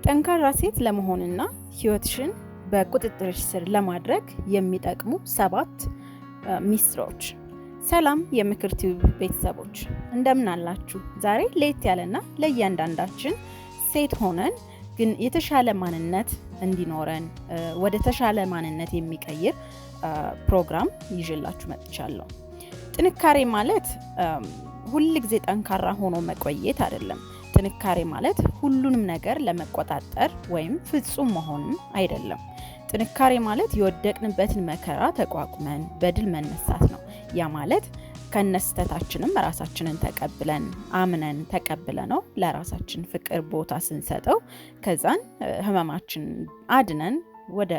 ጠንካራ ሴት ለመሆንና ህይወትሽን በቁጥጥርሽ ስር ለማድረግ የሚጠቅሙ 7 ሚስጥሮች። ሰላም የምክር ቲዩብ ቤተሰቦች፣ እንደምን አላችሁ? ዛሬ ለየት ያለና ለእያንዳንዳችን ሴት ሆነን ግን የተሻለ ማንነት እንዲኖረን ወደ ተሻለ ማንነት የሚቀይር ፕሮግራም ይዤላችሁ መጥቻለሁ። ጥንካሬ ማለት ሁል ጊዜ ጠንካራ ሆኖ መቆየት አይደለም። ጥንካሬ ማለት ሁሉንም ነገር ለመቆጣጠር ወይም ፍጹም መሆንም አይደለም። ጥንካሬ ማለት የወደቅንበትን መከራ ተቋቁመን በድል መነሳት ነው። ያ ማለት ከነስተታችንም ራሳችንን ተቀብለን፣ አምነን ተቀብለነው ለራሳችን ፍቅር ቦታ ስንሰጠው፣ ከዛን ህመማችን አድነን ወደ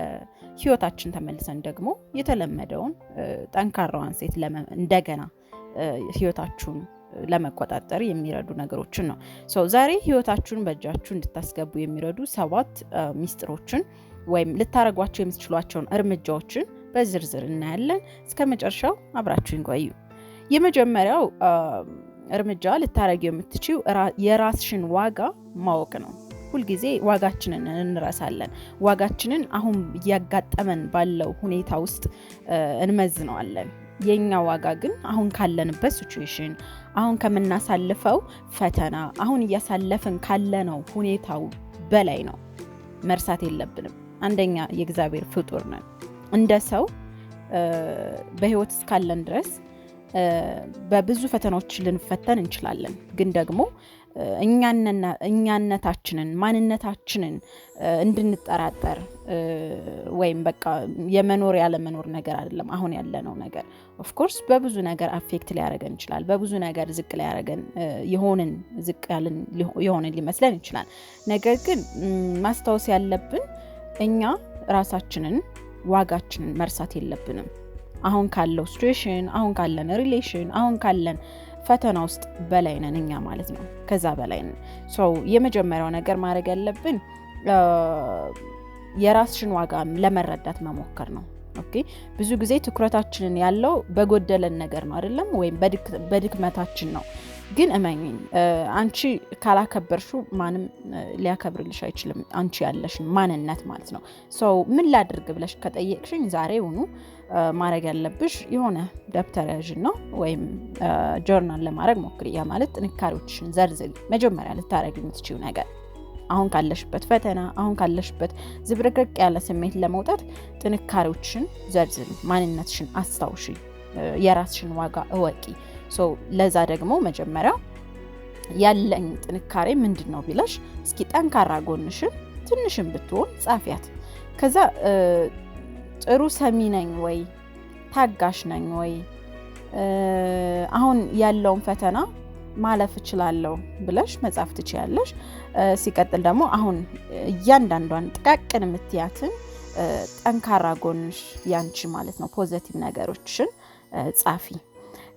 ህይወታችን ተመልሰን ደግሞ የተለመደውን ጠንካራዋን ሴት እንደገና ህይወታችሁን ለመቆጣጠር የሚረዱ ነገሮችን ነው። So ዛሬ ህይወታችሁን በእጃችሁ እንድታስገቡ የሚረዱ 7 ሚስጥሮችን ወይም ልታረጓቸው የምትችሏቸውን እርምጃዎችን በዝርዝር እናያለን። እስከ መጨረሻው አብራችሁን ቆዩ። የመጀመሪያው እርምጃ ልታረጊው የምትችይው የራስሽን ዋጋ ማወቅ ነው። ሁልጊዜ ዋጋችንን እንረሳለን። ዋጋችንን አሁን እያጋጠመን ባለው ሁኔታ ውስጥ እንመዝነዋለን። የኛ ዋጋ ግን አሁን ካለንበት situation፣ አሁን ከምናሳልፈው ፈተና፣ አሁን እያሳለፍን ካለነው ሁኔታው በላይ ነው። መርሳት የለብንም። አንደኛ የእግዚአብሔር ፍጡር ነን። እንደ ሰው በህይወት እስካለን ድረስ በብዙ ፈተናዎች ልንፈተን እንችላለን። ግን ደግሞ እኛነታችንን፣ ማንነታችንን እንድንጠራጠር ወይም በቃ የመኖር ያለመኖር ነገር አይደለም አሁን ያለነው ነገር። Of course በብዙ ነገር affect ሊያደርገን ይችላል። በብዙ ነገር ዝቅ ሊያደርገን የሆንን ዝቅ ያልን የሆንን ሊመስለን ይችላል። ነገር ግን ማስታወስ ያለብን እኛ ራሳችንን ዋጋችንን መርሳት የለብንም። አሁን ካለው situation፣ አሁን ካለን relation፣ አሁን ካለን ፈተና ውስጥ በላይ ነን እኛ ማለት ነው። ከዛ በላይ ነን። So የመጀመሪያው ነገር ማድረግ ያለብን የራስሽን ዋጋ ለመረዳት መሞከር ነው። Okay፣ ብዙ ጊዜ ትኩረታችንን ያለው በጎደለን ነገር ነው አይደለም፣ ወይም በድክመታችን ነው። ግን እመኚኝ፣ አንቺ ካላከበርሽው ማንም ሊያከብርልሽ አይችልም። አንቺ ያለሽን ማንነት ማለት ነው። So ምን ላድርግ ብለሽ ከጠየቅሽኝ ዛሬውኑ ማድረግ ያለብሽ የሆነ ደብተር ያዥና ወይም ጆርናል ለማድረግ ሞክሪ። ያ ማለት ጥንካሬዎችሽን ዘርዝሪ። መጀመሪያ ልታረጊ የምትችይው ነገር አሁን ካለሽበት ፈተና፣ አሁን ካለሽበት ዝብርቅርቅ ያለ ስሜት ለመውጣት ጥንካሬዎችሽን ዘርዝሪ። ማንነትሽን አስታውሺ። የራስሽን ዋጋ እወቂ። So ለዛ ደግሞ መጀመሪያ ያለኝ ጥንካሬ ምንድን ነው ብለሽ እስኪ ጠንካራ ጎንሽን ትንሽም ብትሆን ጻፊያት። ከዛ ጥሩ ሰሚ ነኝ ወይ፣ ታጋሽ ነኝ ወይ፣ አሁን ያለውን ፈተና ማለፍ እችላለሁ ብለሽ መጻፍ ትችያለሽ። ሲቀጥል ደግሞ አሁን እያንዳንዷን ጥቃቅን የምትያትን ጠንካራ ጎንሽ ያንቺ ማለት ነው positive ነገሮችን ጻፊ።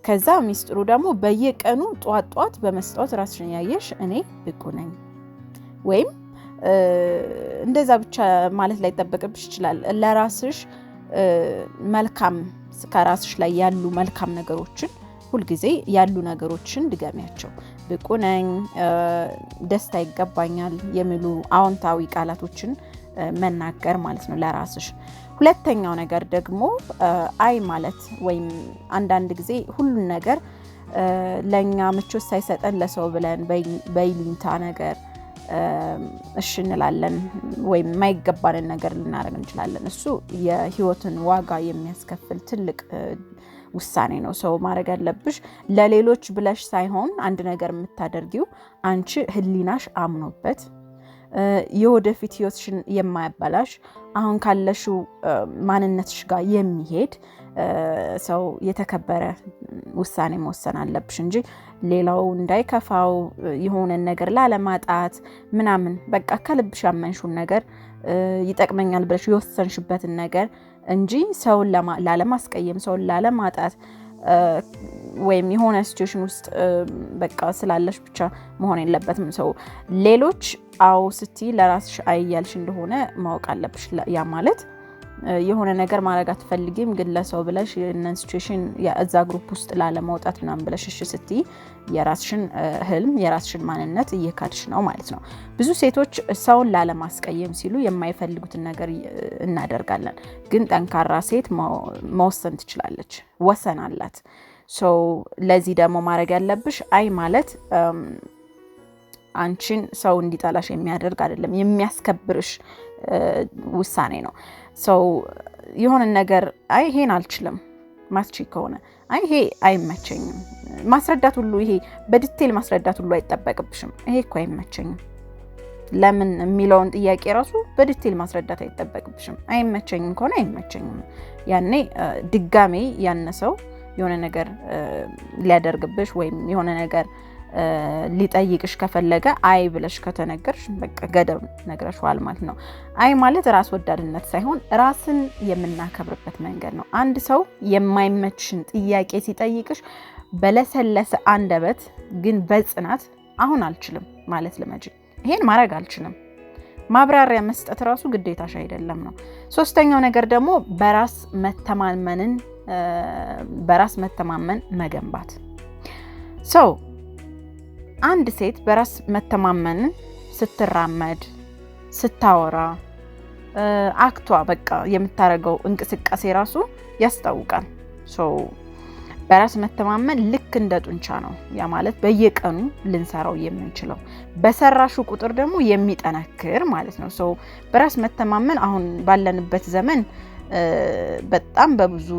ከዛ ሚስጥሩ ደግሞ በየቀኑ ጧት ጧት በመስታወት ራስሽን ያየሽ እኔ ብቁ ነኝ፣ ወይም እንደዛ ብቻ ማለት ላይጠበቅብሽ ይችላል። ለራስሽ መልካም፣ ከራስሽ ላይ ያሉ መልካም ነገሮችን፣ ሁልጊዜ ያሉ ነገሮችን ድገሚያቸው። ብቁ ነኝ፣ ደስታ ይገባኛል የሚሉ አዎንታዊ ቃላቶችን መናገር ማለት ነው ለራስሽ። ሁለተኛው ነገር ደግሞ አይ ማለት፣ ወይም አንዳንድ ጊዜ ሁሉን ነገር ለእኛ ምቾት ሳይሰጠን ለሰው ብለን በይሉኝታ ነገር እሺ እንላለን ወይም የማይገባንን ነገር ልናደርግ እንችላለን። እሱ የህይወትን ዋጋ የሚያስከፍል ትልቅ ውሳኔ ነው። So ማድረግ ያለብሽ ለሌሎች ብለሽ ሳይሆን አንድ ነገር የምታደርጊው አንቺ ህሊናሽ አምኖበት፣ የወደፊት ህይወትሽን የማያበላሽ፣ አሁን ካለሽው ማንነትሽ ጋር የሚሄድ ሰው የተከበረ ውሳኔ መወሰን አለብሽ እንጂ ሌላው እንዳይከፋው፣ የሆነን ነገር ላለማጣት ምናምን፣ በቃ ከልብሽ ያመንሽውን ነገር፣ ይጠቅመኛል ብለሽ የወሰንሽበትን ነገር እንጂ ሰውን ላለማስቀየም፣ ሰውን ላለማጣት ወይም የሆነ situation ውስጥ በቃ ስላለሽ ብቻ መሆን የለበትም። So ሌሎች አዎ ስትይ ለራስሽ አይ እያልሽ እንደሆነ ማወቅ አለብሽ። ያ ማለት የሆነ ነገር ማድረግ አትፈልጊም፣ ግን ለሰው ብለሽ ይህንን situation እዛ group ውስጥ ላለመውጣት ምናምን ብለሽ እሺ ስትይ የራስሽን ህልም፣ የራስሽን ማንነት እየካድሽ ነው ማለት ነው። ብዙ ሴቶች ሰውን ላለማስቀየም ሲሉ የማይፈልጉትን ነገር እናደርጋለን። ግን ጠንካራ ሴት መወሰን ትችላለች፣ ወሰን አላት። So ለዚህ ደግሞ ማድረግ ያለብሽ አይ ማለት አንቺን ሰው እንዲጠላሽ የሚያደርግ አይደለም፣ የሚያስከብርሽ ውሳኔ ነው። So የሆነ ነገር አይ ይሄን አልችልም ማትቺ ከሆነ፣ አይ ይሄ አይመቸኝም ማስረዳት ሁሉ፣ ይሄ በ detail ማስረዳት ሁሉ አይጠበቅብሽም። ይሄ እኮ አይመቸኝም ለምን የሚለውን ጥያቄ ራሱ በ detail ማስረዳት አይጠበቅብሽም። አይመቸኝም ከሆነ አይመቸኝም። ያኔ ድጋሜ ያነ ሰው የሆነ ነገር ሊያደርግብሽ ወይም የሆነ ነገር ሊጠይቅሽ ከፈለገ አይ ብለሽ ከተነገርሽ በቃ ገደብ ነግረሽዋል ማለት ነው። አይ ማለት ራስ ወዳድነት ሳይሆን ራስን የምናከብርበት መንገድ ነው። አንድ ሰው የማይመችሽን ጥያቄ ሲጠይቅሽ በለሰለሰ አንደበት ግን በጽናት አሁን አልችልም ማለት ልመጂ። ይሄን ማድረግ አልችልም። ማብራሪያ መስጠት ራሱ ግዴታሽ አይደለም ነው። ሶስተኛው ነገር ደግሞ በራስ መተማመን መገንባት። So አንድ ሴት በራስ መተማመንን ስትራመድ፣ ስታወራ፣ act ዋ በቃ የምታደርገው እንቅስቃሴ ራሱ ያስታውቃል። So በራስ መተማመን ልክ እንደ ጡንቻ ነው። ያ ማለት በየቀኑ ልንሰራው የምንችለው፣ በሰራሹ ቁጥር ደግሞ የሚጠነክር ማለት ነው። So በራስ መተማመን አሁን ባለንበት ዘመን በጣም በብዙ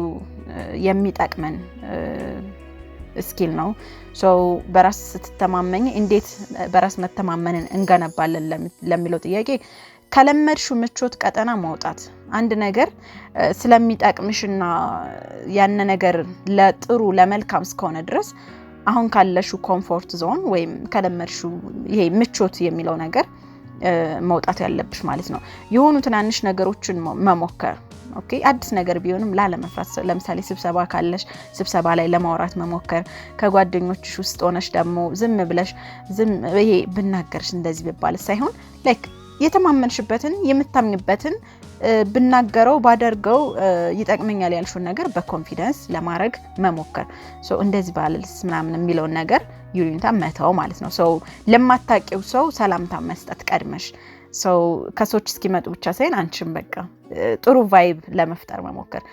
የሚጠቅመን skill ነው። So በራስ ስትተማመኝ፣ እንዴት በራስ መተማመንን እንገነባለን ለሚለው ጥያቄ ከለመድሽው ምቾት ቀጠና መውጣት። አንድ ነገር ስለሚጠቅምሽና ያን ነገር ለጥሩ ለመልካም እስከሆነ ድረስ አሁን ካለሽው comfort zone ወይም ከለመድሽው ይሄ ምቾት የሚለው ነገር መውጣት ያለብሽ ማለት ነው። የሆኑ ትናንሽ ነገሮችን መሞከር፣ okay፣ አዲስ ነገር ቢሆንም ላለመፍራት። ለምሳሌ ስብሰባ ካለሽ ስብሰባ ላይ ለማውራት መሞከር፣ ከጓደኞችሽ ውስጥ ሆነሽ ደግሞ ዝም ብለሽ ዝም ይሄ ብናገርሽ እንደዚህ ብባል ሳይሆን like የተማመንሽበትን፣ የምታምኝበትን፣ ብናገረው ባደርገው ይጠቅመኛል ያልሽውን ነገር በ confidence ለማድረግ መሞከር። እንደዚህ ባልልስ ምናምን የሚለውን ነገር ይሉኝታ መተው ማለት ነው። So ለማታውቂው ሰው ሰላምታ መስጠት፣ ቀድመሽ ሰው ከሰዎች እስኪመጡ ብቻ ሳይሆን አንቺም በቃ ጥሩ vibe ለመፍጠር መሞከር፣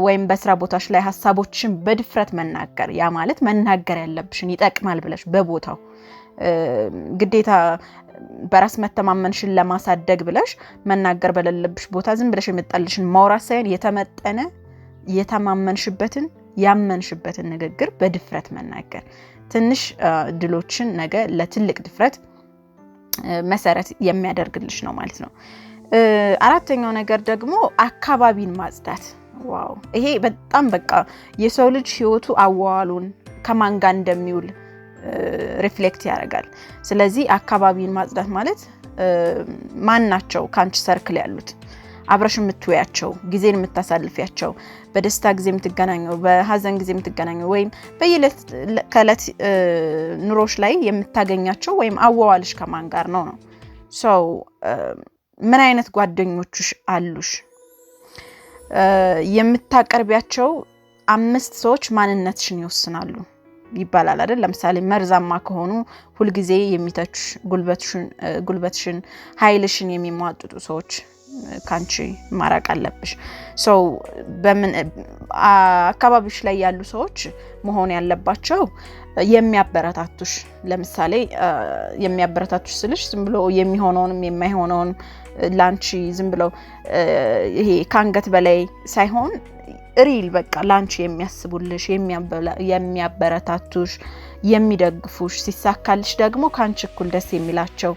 ወይም በስራ ቦታሽ ላይ ሀሳቦችን በድፍረት መናገር። ያ ማለት መናገር ያለብሽን ይጠቅማል ብለሽ በቦታው፣ ግዴታ በራስ መተማመንሽን ለማሳደግ ብለሽ መናገር በሌለብሽ ቦታ ዝም ብለሽ የመጣልሽን ማውራት ሳይሆን የተመጠነ፣ የተማመንሽበትን፣ ያመንሽበትን ንግግር በድፍረት መናገር ትንሽ ድሎችን ነገ ለትልቅ ድፍረት መሰረት የሚያደርግልሽ ነው ማለት ነው። አራተኛው ነገር ደግሞ አካባቢን ማጽዳት። Wow፣ ይሄ በጣም በቃ የሰው ልጅ ህይወቱ አዋዋሉን ከማን ጋር እንደሚውል reflect ያደርጋል። ስለዚህ አካባቢን ማጽዳት ማለት ማን ናቸው ከአንቺ circle ያሉት፣ አብረሽ የምትውያቸው፣ ጊዜን የምታሳልፊያቸው፣ በደስታ ጊዜ የምትገናኘው፣ በሀዘን ጊዜ የምትገናኘው ወይም በየዕለት ከዕለት ኑሮሽ ላይ የምታገኛቸው ወይም አዋዋልሽ ከማን ጋር ነው ነው። So ምን አይነት ጓደኞችሽ አሉሽ? የምታቀርቢያቸው አምስት ሰዎች ማንነትሽን ይወስናሉ ይባላል አይደል? ለምሳሌ መርዛማ ከሆኑ፣ ሁልጊዜ የሚተቹሽ፣ ጉልበትሽን፣ ኃይልሽን የሚሟጥጡ ሰዎች ካንቺ ማራቅ አለብሽ። So በምን አካባቢሽ ላይ ያሉ ሰዎች መሆን ያለባቸው የሚያበረታቱሽ። ለምሳሌ የሚያበረታቱሽ ስልሽ ዝም ብሎ የሚሆነውንም የማይሆነውን ላንቺ ዝም ብለው ይሄ ከአንገት በላይ ሳይሆን real በቃ ላንቺ የሚያስቡልሽ፣ የሚያበረታቱሽ፣ የሚደግፉሽ፣ ሲሳካልሽ ደግሞ ከአንቺ እኩል ደስ የሚላቸው፣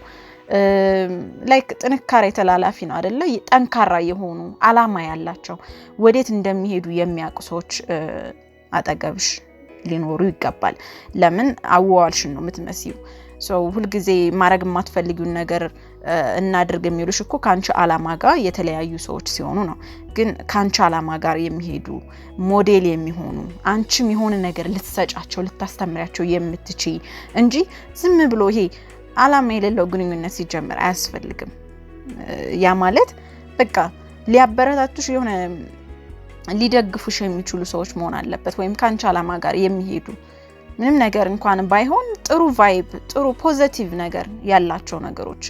like ጥንካሬ ተላላፊ ነው አደለ? ጠንካራ የሆኑ፣ አላማ ያላቸው፣ ወዴት እንደሚሄዱ የሚያውቁ ሰዎች አጠገብሽ ሊኖሩ ይገባል። ለምን አዋዋልሽን ነው የምትመስዩ። So ሁልጊዜ ማድረግ የማትፈልጊውን ነገር እናድርግ የሚሉሽ እኮ ከአንቺ አላማ ጋር የተለያዩ ሰዎች ሲሆኑ ነው። ግን ከአንቺ አላማ ጋር የሚሄዱ፣ ሞዴል የሚሆኑ፣ አንቺም የሆነ ነገር ልትሰጫቸው፣ ልታስተምሪያቸው የምትችይ እንጂ ዝም ብሎ ይሄ አላማ የሌለው ግንኙነት ሲጀምር አያስፈልግም። ያ ማለት በቃ ሊያበረታቱሽ፣ የሆነ ሊደግፉሽ የሚችሉ ሰዎች መሆን አለበት። ወይም ከአንቺ አላማ ጋር የሚሄዱ፣ ምንም ነገር እንኳን ባይሆን ጥሩ vibe፣ ጥሩ positive ነገር ያላቸው ነገሮች፣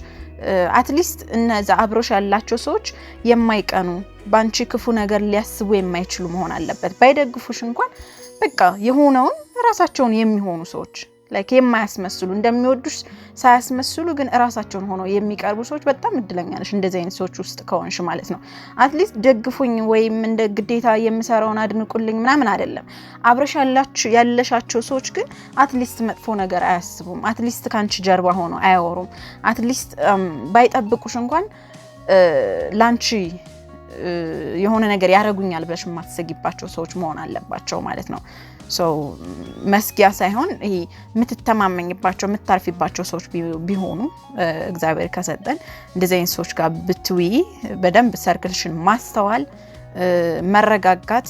at least እነዛ አብሮሽ ያላቸው ሰዎች የማይቀኑ፣ በአንቺ ክፉ ነገር ሊያስቡ የማይችሉ መሆን አለበት። ባይደግፉሽ እንኳን በቃ የሆነውን ራሳቸውን የሚሆኑ ሰዎች፣ like የማያስመስሉ፣ እንደሚወዱሽ ሳያስመስሉ ግን እራሳቸውን ሆነው የሚቀርቡ ሰዎች፣ በጣም እድለኛ ነሽ እንደዚህ አይነት ሰዎች ውስጥ ከሆንሽ ማለት ነው። At least ደግፉኝ ወይም እንደ ግዴታ የምሰራውን አድንቁልኝ ምናምን አይደለም። አብረሽ ያለሻቸው ሰዎች ግን at least መጥፎ ነገር አያስቡም። At least ከአንቺ ጀርባ ሆነው አያወሩም። At least ባይጠብቁሽ እንኳን ላንቺ የሆነ ነገር ያደርጉኛል ብለሽ የማትሰጊባቸው ሰዎች መሆን አለባቸው ማለት ነው። So መስጊያ ሳይሆን ይሄ የምትተማመኝባቸው፣ የምታርፊባቸው ሰዎች ቢሆኑ፣ እግዚአብሔር ከሰጠን እንደዚህ አይነት ሰዎች ጋር ብትውይ፣ በደንብ circle ሽን ማስተዋል፣ መረጋጋት፣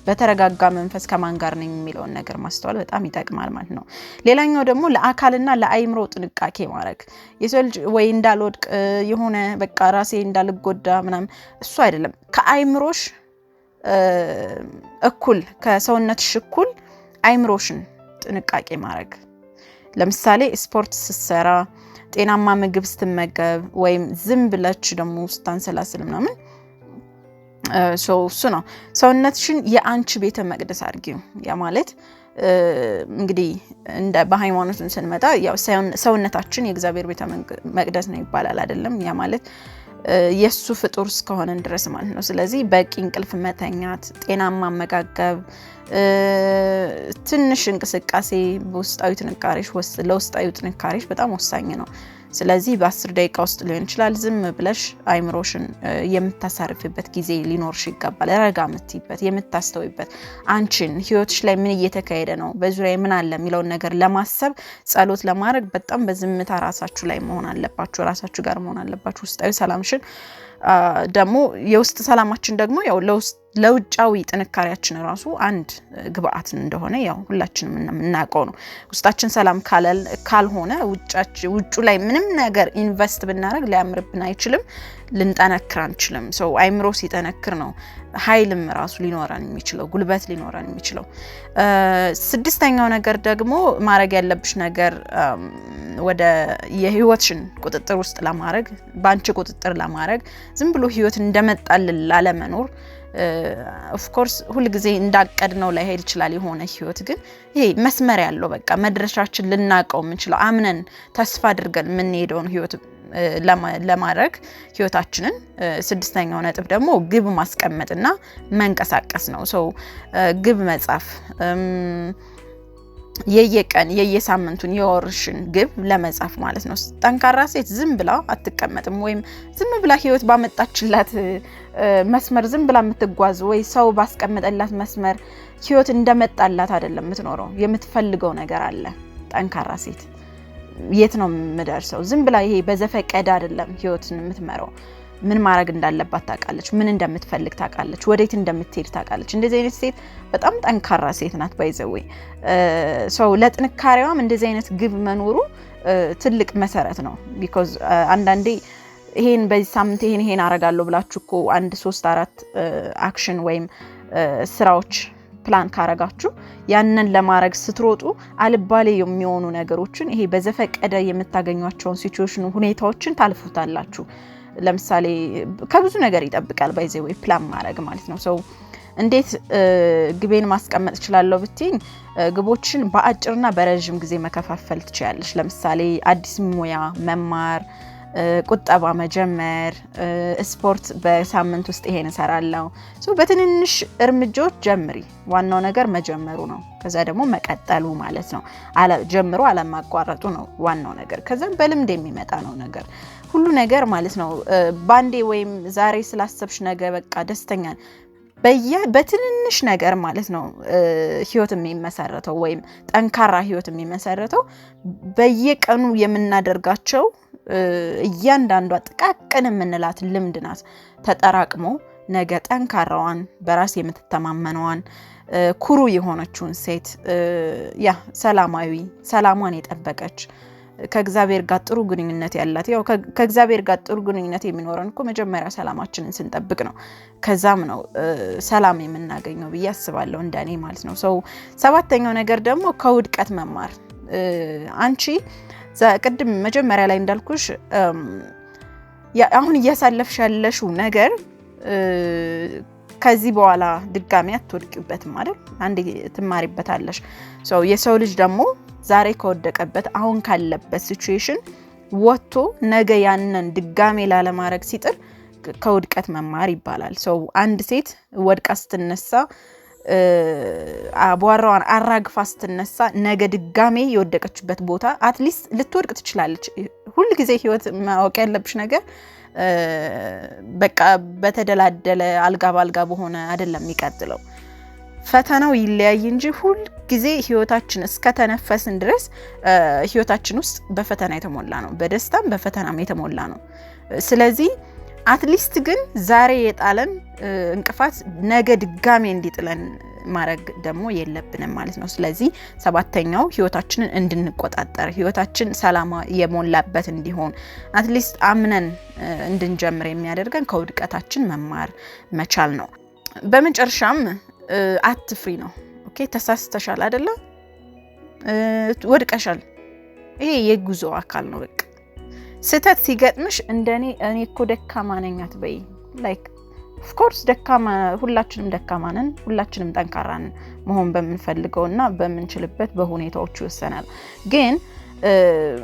በተረጋጋ መንፈስ ከማን ጋር ነኝ የሚለውን ነገር ማስተዋል በጣም ይጠቅማል ማለት ነው። ሌላኛው ደግሞ ለአካልና ለአይምሮ ጥንቃቄ ማድረግ። የሰው ልጅ ወይ እንዳልወድቅ፣ የሆነ በቃ ራሴ እንዳልጎዳ ምናምን እሱ አይደለም። ከአይምሮሽ እኩል፣ ከሰውነትሽ እኩል አይምሮሽን ጥንቃቄ ማድረግ። ለምሳሌ ስፖርት ስትሰራ፣ ጤናማ ምግብ ስትመገብ ወይም ዝም ብለች ደግሞ ስታንሰላስል ምናምን እሱ ነው። ሰውነትሽን የአንቺ ቤተ መቅደስ አድርጊው። ያ ማለት እንግዲህ እንደ በሃይማኖቱን ስንመጣ ያው ሰውነታችን የእግዚአብሔር ቤተ መቅደስ ነው ይባላል አይደለም? ያ ማለት የእሱ ፍጡር እስከሆነን ድረስ ማለት ነው። ስለዚህ በቂ እንቅልፍ መተኛት፣ ጤናማ አመጋገብ፣ ትንሽ እንቅስቃሴ በውስጣዊ ጥንካሬሽ ለውስጣዊ ጥንካሬሽ በጣም ወሳኝ ነው። ስለዚህ በ10 ደቂቃ ውስጥ ሊሆን ይችላል፣ ዝም ብለሽ አይምሮሽን የምታሳርፊበት ጊዜ ሊኖርሽ ይገባል። ረጋ የምትይበት፣ የምታስተውይበት፣ አንቺን ህይወትሽ ላይ ምን እየተካሄደ ነው፣ በዙሪያ ምን አለ የሚለውን ነገር ለማሰብ፣ ጸሎት ለማድረግ በጣም በዝምታ ራሳችሁ ላይ መሆን አለባችሁ፣ ራሳችሁ ጋር መሆን አለባችሁ። ውስጣዊ ሰላምሽን ደግሞ፣ የውስጥ ሰላማችን ደግሞ ያው ለውጫዊ ጥንካሬያችን ራሱ አንድ ግብአት እንደሆነ ያው ሁላችንም የምናውቀው ነው። ውስጣችን ሰላም ካልሆነ ውጩ ላይ ምንም ነገር invest ብናደርግ ሊያምርብን አይችልም፣ ልንጠነክር አንችልም። So አይምሮ ሲጠነክር ነው ኃይልም ራሱ ሊኖረን የሚችለው፣ ጉልበት ሊኖረን የሚችለው። ስድስተኛው ነገር ደግሞ ማድረግ ያለብሽ ነገር ወደ የህይወትሽን ቁጥጥር ውስጥ ለማድረግ፣ በአንቺ ቁጥጥር ለማድረግ፣ ዝም ብሎ ህይወት እንደመጣልን ላለመኖር፣ of course ሁልጊዜ እንዳቀድነው ላይሄድ ይችላል። የሆነ ህይወት ግን ይሄ መስመር ያለው፣ በቃ መድረሻችን ልናውቀው የምንችለው፣ አምነን ተስፋ አድርገን የምንሄደውን ህይወት ለማድረግ ህይወታችንን፣ ስድስተኛው ነጥብ ደግሞ ግብ ማስቀመጥና መንቀሳቀስ ነው። So ግብ መጻፍ፣ የየቀን፣ የየሳምንቱን፣ የወርሽን ግብ ለመጻፍ ማለት ነው። ጠንካራ ሴት ዝም ብላ አትቀመጥም፣ ወይም ዝም ብላ ህይወት ባመጣችላት መስመር ዝም ብላ የምትጓዝ ወይ ሰው ባስቀመጠላት መስመር ህይወት እንደመጣላት አይደለም የምትኖረው። የምትፈልገው ነገር አለ። ጠንካራ ሴት የት ነው የምደርሰው? ዝም ብላ ይሄ በዘፈቀደ አይደለም ህይወትን የምትመራው። ምን ማድረግ እንዳለባት ታውቃለች። ምን እንደምትፈልግ ታውቃለች። ወዴት እንደምትሄድ ታውቃለች። እንደዚህ አይነት ሴት በጣም ጠንካራ ሴት ናት። By the way, so ለጥንካሬዋም እንደዚህ አይነት ግብ መኖሩ ትልቅ መሰረት ነው። Because አንዳንዴ ይሄን በዚህ ሳምንት ይሄን ይሄን አረጋለሁ ብላችሁ እኮ አንድ ሶስት አራት action ወይም ስራዎች ፕላን ካረጋችሁ፣ ያንን ለማድረግ ስትሮጡ አልባሌ የሚሆኑ ነገሮችን፣ ይሄ በዘፈቀደ የምታገኟቸውን situation ሁኔታዎችን ታልፉታላችሁ። ለምሳሌ ከብዙ ነገር ይጠብቃል by the way plan ማድረግ ማለት ነው። So እንዴት ግቤን ማስቀመጥ እችላለሁ ብትይኝ፣ ግቦችን በአጭርና በረዥም ጊዜ መከፋፈል ትችያለሽ። ለምሳሌ አዲስ ሙያ መማር፣ ቁጠባ መጀመር፣ ስፖርት በሳምንት ውስጥ ይሄን እሰራለሁ። በትንንሽ እርምጃዎች ጀምሪ። ዋናው ነገር መጀመሩ ነው። ከዛ ደግሞ መቀጠሉ ማለት ነው። ጀምሮ አለማቋረጡ ነው ዋናው ነገር። ከዛም በልምድ የሚመጣ ነው ነገር ሁሉ ነገር ማለት ነው። ባንዴ ወይም ዛሬ ስላሰብሽ ነገ በቃ ደስተኛ፣ በትንንሽ ነገር ማለት ነው ህይወት የሚመሰረተው ወይም ጠንካራ ህይወት የሚመሰረተው፣ በየቀኑ የምናደርጋቸው እያንዳንዷ ጥቃቅን የምንላት ልምድ ናት ተጠራቅሞ ነገ ጠንካራዋን፣ በራስ የምትተማመነዋን፣ ኩሩ የሆነችውን ሴት፣ ያ ሰላማዊ፣ ሰላሟን የጠበቀች፣ ከእግዚአብሔር ጋር ጥሩ ግንኙነት ያላት፣ ያው ከእግዚአብሔር ጋር ጥሩ ግንኙነት የሚኖረን እኮ መጀመሪያ ሰላማችንን ስንጠብቅ ነው። ከዛም ነው ሰላም የምናገኘው ብዬ አስባለሁ፣ እንደኔ ማለት ነው። So ሰባተኛው ነገር ደግሞ ከውድቀት መማር። አንቺ ቅድም መጀመሪያ ላይ እንዳልኩሽ አሁን እያሳለፍሽ ያለሽው ነገር ከዚህ በኋላ ድጋሚ አትወድቂበትም አይደል? አንዴ ትማሪበታለሽ። የሰው ልጅ ደግሞ ዛሬ ከወደቀበት፣ አሁን ካለበት situation ወጥቶ ነገ ያንን ድጋሜ ላለማድረግ ሲጥር ከውድቀት መማር ይባላል። So አንድ ሴት ወድቃ ስትነሳ፣ አቧራዋን አራግፋ ስትነሳ ነገ ድጋሜ የወደቀችበት ቦታ at least ልትወድቅ ትችላለች። ሁል ጊዜ ህይወት ማወቅ ያለብሽ ነገር በቃ በተደላደለ፣ አልጋ በአልጋ በሆነ አይደለም የሚቀጥለው። ፈተናው ይለያይ እንጂ ሁል ጊዜ ህይወታችን እስከተነፈስን ድረስ ህይወታችን ውስጥ በፈተና የተሞላ ነው። በደስታም በፈተናም የተሞላ ነው። ስለዚህ at least ግን ዛሬ የጣለን እንቅፋት ነገ ድጋሜ እንዲጥለን ማድረግ ደግሞ የለብንም ማለት ነው። ስለዚህ ሰባተኛው ህይወታችንን እንድንቆጣጠር፣ ህይወታችን ሰላም የሞላበት እንዲሆን፣ at least አምነን እንድንጀምር የሚያደርገን ከውድቀታችን መማር መቻል ነው። በመጨረሻም አትፍሪ ነው። Okay፣ ተሳስተሻል አይደለ? ወድቀሻል። ይሄ የጉዞ አካል ነው። በቃ ስህተት ሲገጥምሽ እንደኔ እኔ እኮ ደካማ ነኝ አትበይ። Like of course ደካማ፣ ሁላችንም ደካማ ነን። ሁላችንም ጠንካራ ነን። መሆን በምንፈልገው እና በምንችልበት በሁኔታዎቹ ይወሰናል። ግን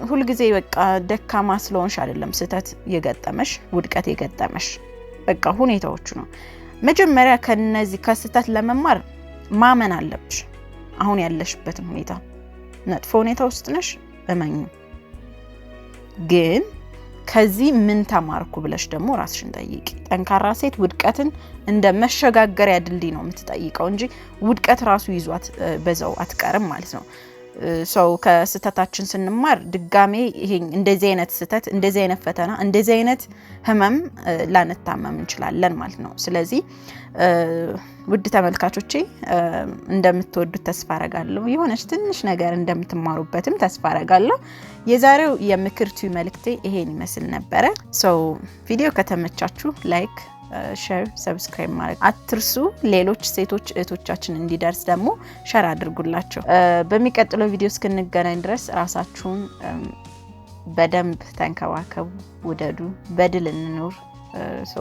ሁልጊዜ በቃ ደካማ ስለሆንሽ አይደለም ስህተት የገጠመሽ፣ ውድቀት የገጠመሽ፣ በቃ ሁኔታዎቹ ነው። መጀመሪያ ከነዚህ ከስህተት ለመማር ማመን አለብሽ። አሁን ያለሽበትን ሁኔታ፣ መጥፎ ሁኔታ ውስጥ ነሽ፣ እመኚ። ግን ከዚህ ምን ተማርኩ ብለሽ ደግሞ ራስሽን ጠይቂ። ጠንካራ ሴት ውድቀትን እንደ መሸጋገሪያ ድልድይ ነው የምትጠይቀው እንጂ ውድቀት ራሱ ይዟት በዛው አትቀርም ማለት ነው። So ከስህተታችን ስንማር ድጋሜ ይሄ እንደዚህ አይነት ስህተት፣ እንደዚህ አይነት ፈተና፣ እንደዚህ አይነት ህመም ላንታመም እንችላለን ማለት ነው። ስለዚህ ውድ ተመልካቾቼ፣ እንደምትወዱት ተስፋ አረጋለሁ። የሆነች ትንሽ ነገር እንደምትማሩበትም ተስፋ አረጋለሁ። የዛሬው የምክር ቲዩብ መልእክቴ ይሄን ይመስል ነበረ። So ቪዲዮ ከተመቻችሁ like፣ share፣ subscribe ማድረግ አትርሱ። ሌሎች ሴቶች እህቶቻችን እንዲደርስ ደግሞ share አድርጉላቸው። በሚቀጥለው ቪዲዮ እስክንገናኝ ድረስ ራሳችሁን በደንብ ተንከባከቡ፣ ውደዱ፣ በድል እንኑር፣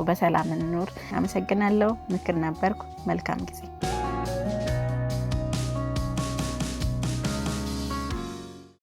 በሰላም እንኑር። አመሰግናለሁ። ምክር ነበርኩ። መልካም ጊዜ።